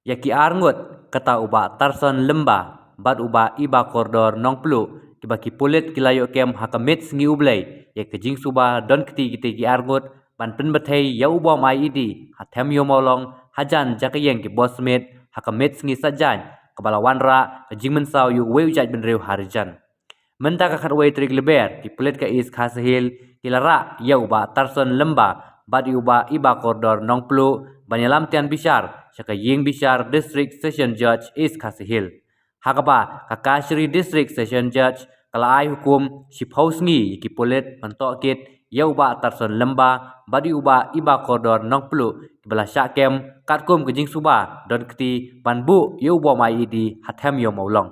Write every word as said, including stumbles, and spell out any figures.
Ïa ki arngut, kata u Bah Tarson Lymba bad u Bah Iba Kordor Nongpluh, kiba ki pulit ki la ïoh kem ha ka miet sngi U Blei ïa ka jingsuba don kti kita ki arngut ban pynbthei ïa u bom I E D ha Them Ïew Mawlong hajan jaka ïeng ki bor smiet ha ka miet sngi Saitjaiñ, kaba la wanrah ka jingmynsaw ïa uwei u jaitbynriew ha Ri Jan. Mynta ka khatwei tarik Lber, ki pulit ka East Khasi Hills ki la rah ïa u Bah Tarson Lymba bad ïa u Bah Iba Kordor Nongpluh ban ïalam tian bishar sha ka ïing bishar District Session Judge East Khasi Hills. Ha kaba ka Kashari District Session Judge ka la ai hukum shiphew sngi ïa ki pulit ban tohkit ïa u Bah Tarson Lymba bad ïa u Bah Iba Kordor Nongpluh, kiba la shah kem katkum ka jingsuba don kti ban buh ïa u bom I E D ha Them Ïew Mawlong.